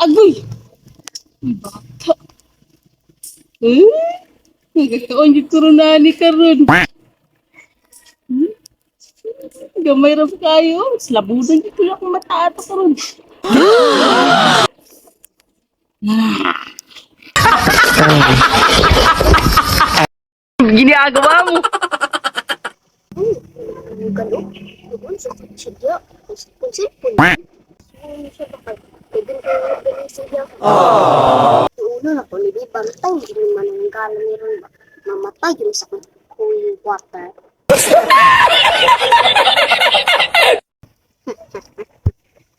Agoy! Bata. Eh? Nagkakaon yung kurunani karon. Gamay ra pa kayo. Slabudan dito akong mata ato karon. Ginagawa mo. Gano? Doon sa kutsilyo. Kung-sipon. Ano siya ba kay? Pwede ko yung galing siya. Ulo na ko, hindi bantay. Hindi naman ang gala ni Ron ba? Mamatay yun sa holy water.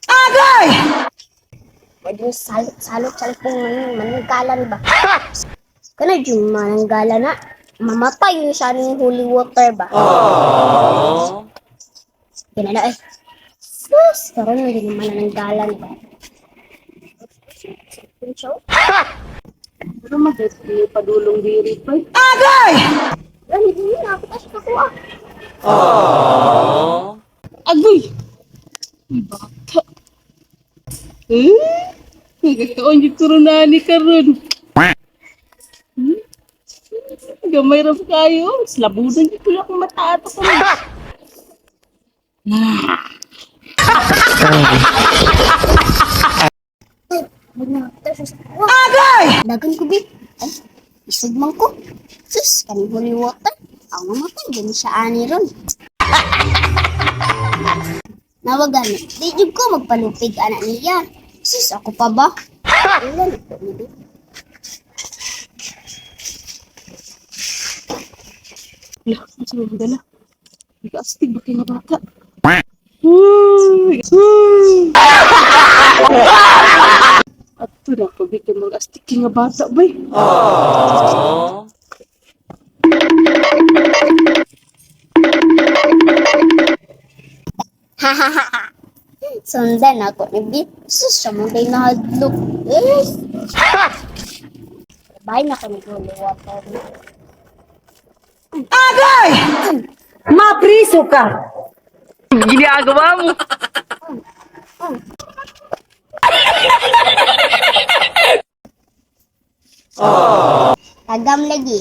Agay! Pwede yung salot, salot, salot kung mananggala ni ba? Kana yung mananggala na. Mamatay yun siya ng holy water ba? Ganun na eh. Sus, karon hindi naman mananggala ni ba? Pero magay padulong diri pa. Agay! Ano, hindi na ako tas nakuha. Agoy! Bata. Eh? Nagkakaon yung kurunani karon. Gamay ra pa kayo. Slabudan dito akong mata ato karon. Ay, wag na tas nakuha. Agay! Dagan ko, bi. Ay, isog man ko. Sus, kaning holy water. Ang mamatay, din siya ani ron. Nawagan, di jud ko magpalupig anak niya. Sus, ako pa ba? Ilan ko ni bi. Lah, ano sa dala? Nag-astig ba kayo nga bata? Uy! Uy! Ato na, pabig ka mag-astig kayo nga bata, bay. Sundan ako ni bi. Sus, siya man day nahadlok. Eh. Bye na ko ni holy water. Agay! Mapriso ka! Ginagawa mo! Tagam lagi.